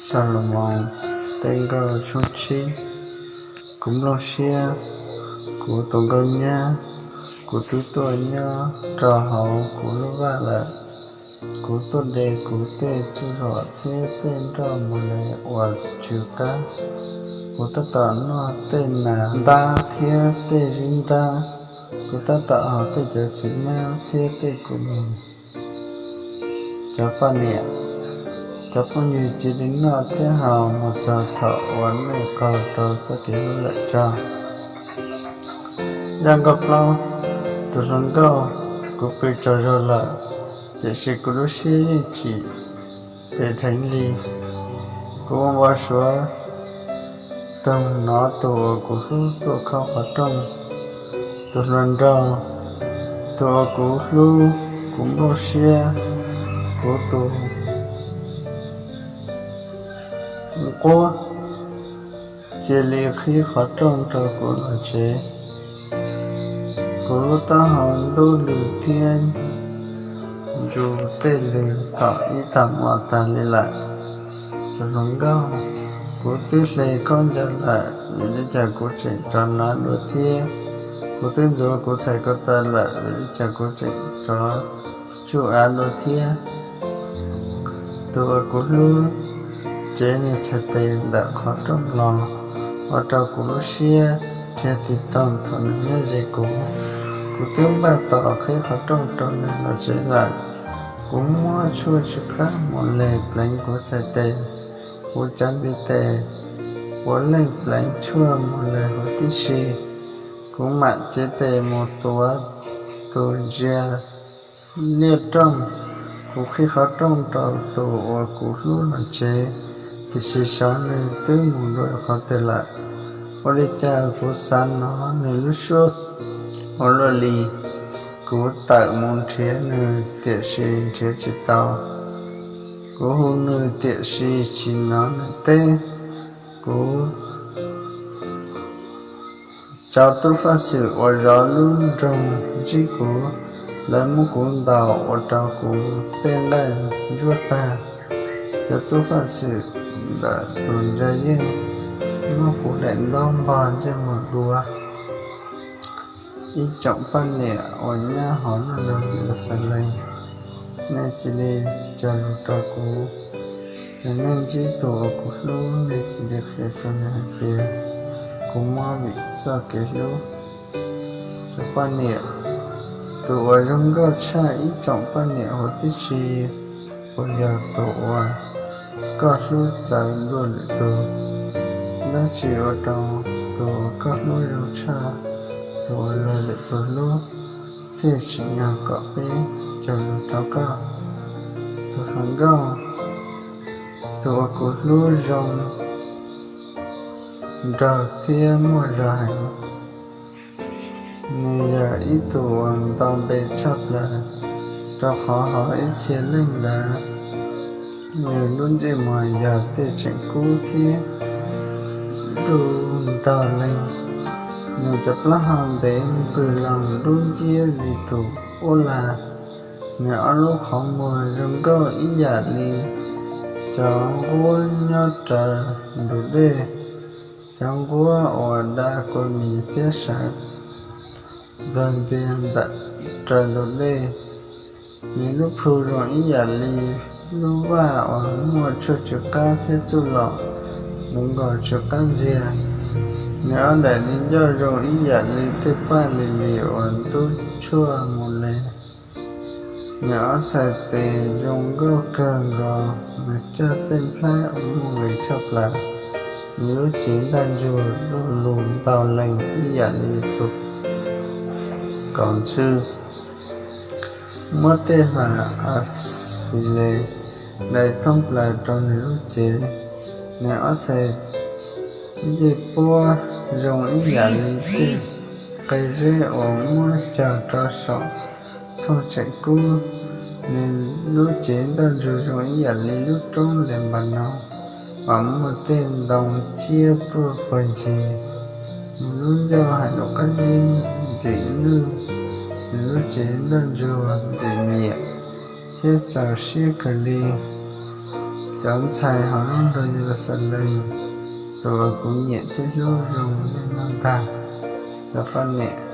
Xalumoos Tej Nkauj tshooj tsib. Kuv nplooj siab, kuv tus nkauj nyab, kuv twb tuaj nyob rau hauv kuv lub vaj lawm. Kuv tuaj de kuv tej txuj zom thiab tej nroj mus li uas tsw qab. Kuv tab tom noj tej nas ntab thiab tej zib ntab. Kuv tab tom haus tej cov txiv nyab thiab tej kua mis. Cov poj niam, cov phooj ywg cia li noj thiab haus mus txog thaum uas nej qaug rau txoj kev hlub lawm tso. Zaj nkauj plaub. Tus hluas nkauj, kuv pw tsaug zog lawm, tiam sis kuv lub siab yeej tsis pem dheev li. Kuv ua npau suav taug hnov tus uas kuv hlub tuaj khob qhov rooj. Tus hluas nraug, tus uas kuv hlub, kuv nplooj siab, kuv tus nquab, cia li qhib qhov rooj rau kuv los tsev. Kuv lub taub hau ntub lws thiab ntsuj tej lws thaum ib tag hmo tag li lawm. Tus hluas nkauj, kuv twb hle khaub ncaws lawm, vim li cas kuv tseem rov nov dua thiab? Kuv twb ntxuav kuv txhais ko taw lawm, vim li cas kuv tseem rov tsuj av dua thiab? Tus uas kuv hlub cev nws txhais tes ntawm qhov rooj los, ua rau kuv lub siab dhia tig toog thaum nws nyob ze kuv. Kuv twb npaj tos qhib qhov rooj rau nws los tsev lawm. Kuv muab tshuaj tsw qab mus li pleev kuv txhais tes, kuv cov ntiv tes puav leej pleev tshuaj mus li huv tib si. Kuv mam cev tes mus tuav tus ntsia liaj rooj. Kuv qhib qhov rooj rau tus uas kuv hlub los tsev, tiam sis xyov nws twb mus dua qhov twg lawm. Ua li cas kuv xav hnov nws lub suab ua luaj li. Kuv tawm mus nrhiav nws tiam sis nrhiav tsis tau. Kuv hu nws tiam sis tsis hnov nws teb. Kuv cov tub faj xwm uas zov lub nroog ntsib kuv, lawv muab kuv ntaus ua rau kuv tej nqaij ntsuab tag. Cov tub faj xwm ntawm tus ntsa yeej muab kuv daim ntaub npog ntsej muag dua. Ib tsoom poj niam uas nyob hauv lub nroog Yeluxalees, nej cia li cog lus rau kuv. Yog nej ntsib tus uas kuv hlub, nej cia li qhia rau nws hais tias kuv muab vim txoj kev hlub. Cov poj niam, tus uas zoo nkauj tshaj ib tsoom poj niam huv tib si puas yog tus uas koj hlub txawv dua lwm tus? Dab tsi ua rau tus uas koj hlub zoo tshaj tus uas luag lwm tus hlub thiaj tsim nyog kom peb cog lus rau koj? Tus hluas nkauj, tus uas kuv hlub zoo nraug thiab muaj zog heev. Nws yog ib tug uas nto npe tshaj plaws, rau qhov hauv ib txhia leej ntawd, nws lub ntsej muag yog tej tseem kub thiab dub ntaug leeg. Nws cov plaub hau ntev npwg loos dub nciab li tus uab lag. Nws ob lub qhov muag zoo nkauj ib yam li cov nquab nyob raws ntug dej. Cov nquab uas da kua mis thiab sawv nplawg ntiag ntawm raws ntug dej. Nws lub plhu zoo ib yam li lub vaj uas muaj tshuaj tsw qab thiab txuj lom zoo nkauj tsw qab ntxiag. Nws ob daim di ncauj zoo ib yam li tej paj lis lis uas ntub tshuaj mus li. Nws ob txhais tes zoo nkauj kawg nkaus, nws coj tej nplhaib uas muaj nqis tshaj plaws. Nws lub cev ntaj ntsug du lug ntaug lees ib yam li tus kaus ntxhw. Muab tej hlais a xis les dai thoob plaws rau nws lub cev. Nws ob txhais ncej puab zoo ib yam li tej qe zeb uas muab cog rau saum thooj tseem kub. Nws lub cev ntaj ntsug zoo ib yam li lub roob Lenpanaus uas muaj tej ntoo ciab tuaj puag ncig. Nws lub ncauj hais lus qab zib ntxim nwj. Nws lub cev ntaj ntsug ntxim nyiam thiab txaus siab kawg li. Cov ntxhais hauv lub nroog Yeluxalees, tus uas kuv nyiam thiab hlub zoo li no ntag, cov poj niam